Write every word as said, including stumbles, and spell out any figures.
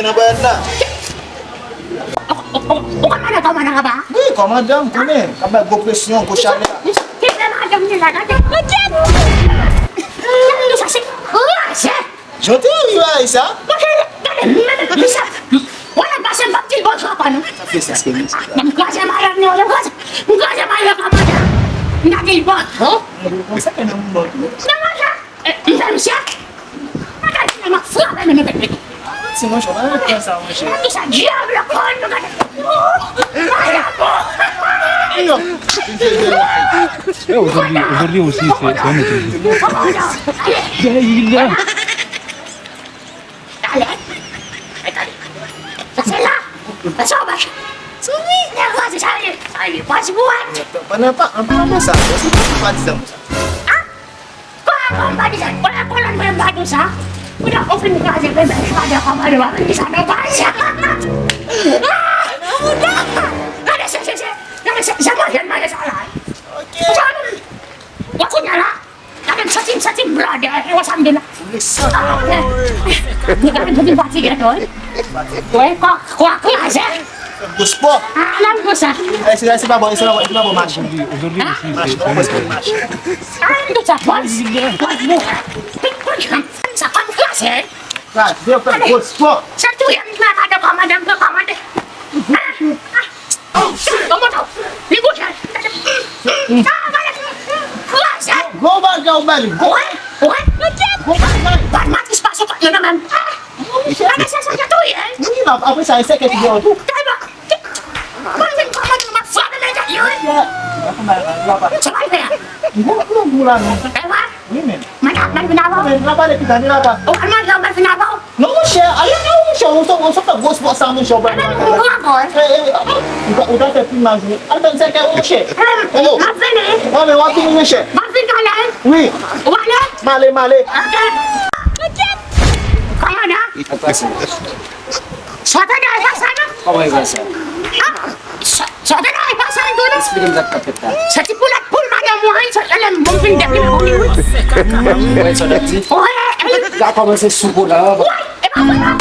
Nan pwèt la. Ou, ou, ou, ou kòmandan, kòmandan, papa? Wi, kòmandan, m konnen. K ap bay gwo presyon, gwo chalè. Ki fè madanm li la, gade. Gade! Gade sa, se kraze! Jan w te rive a sa? Gade, gade, gade, gade sa. Wè, l ap pase, m p ap di l bonjou ankò, non. Sa fè sa, se mesye. Nan m kraze madanm li, nan m kraze. M kraze madanm, kòmandan. M ta di l bonjou. Bon, sa fè nan moun bon. Nan m kraze. Eh, m fè misye. Mwen ka di m ap frape men nan tèt li. Ti monchè, pa nan pran sa, monchè. Ki sa, dyab, la konn nou gade. Yo. Eh, aujourd'hui, aujourd'hui aussi, c'est, c'est un autre jour. Gayla. Talè. Talè. Sa se la. Sa se la. Sa se la. Sa se la. Pandan pa, anpil anpil sa. Sa se pa ti zanmi sa. Kòman, kòman m pa di sa? Wè, kolòn mwen m pa di sa. Ou ta, ou fin kraze, men, men, pa di kòman, men, sa nan pa sa. Ah! Gade, se, se, se, gade, se, se manje m manje sa la. Ok. Sa, wè, kounye a la. Gade, m santi, m santi m blòdè, e wè sa m gen la. Ou le santi. Ah, wè. Gade, m santi m fatige, tou, wi. Wi, kò, kò kraze. Gwo spò. Ah, nan gwo sa. Eh, se, se pa bon, se pa bon, se pa bon, mache. Aujourd'hui, aujourd'hui aussi, c'est, c'est un autre jour. Ah, nan gwo sa, bon. Bon, bon. Sa pa m kraze. Kraze, fè gwo spò. Sa touye m, madanm, madanm, madanm. Ah, ah. Kòman sa? Li bouche. Ah, gade. Kraze. Gwo bagay ou ba li. Wè, wè. Gwo bagay. Bat matris pa sou kòt nan menm. Ah. Gade sa, sa, sa touye. Wi, ap-, apre sa, e sèkèy ki gen an tou. Tèlman. Mwen menm kòman m ap frape men gade yo, wi. Sa va l fè a? Gwo, gwo, gwo la, non. E vre? Wi, men. Mwen ap mal vin avè w. Men, n a pale pita, vin la pa. Ou al manje, ou mal vin avè w. Non, monchè, ale non, monchè, ou sot, ou sot fè gwo spò sa, monchè, ou pral manje. Ou pran kò, wi. Eh, eh, ou ta, ou ta fè pi mal, wi. Al fè sèkèy, monchè. Eh, m ap vini. Wi, men w ap vini, monchè. M ap vini talè. Wi. Ou ale? M ale, m ale. Ok. Kòmandan. Sa w te nan Elpasa, non? Kòman Elpasa? Ah, sa, sa w te nan Elpasa, tou, non? Eksplike m sa k t ap fèt la. Se ti poulèt poul madanm ou an, se lè m bon vin dèyè pou li, wi. Wè, sa w t ap di? Wè, e. L a kòmanse sou kou la. Wè, e pa vre, non?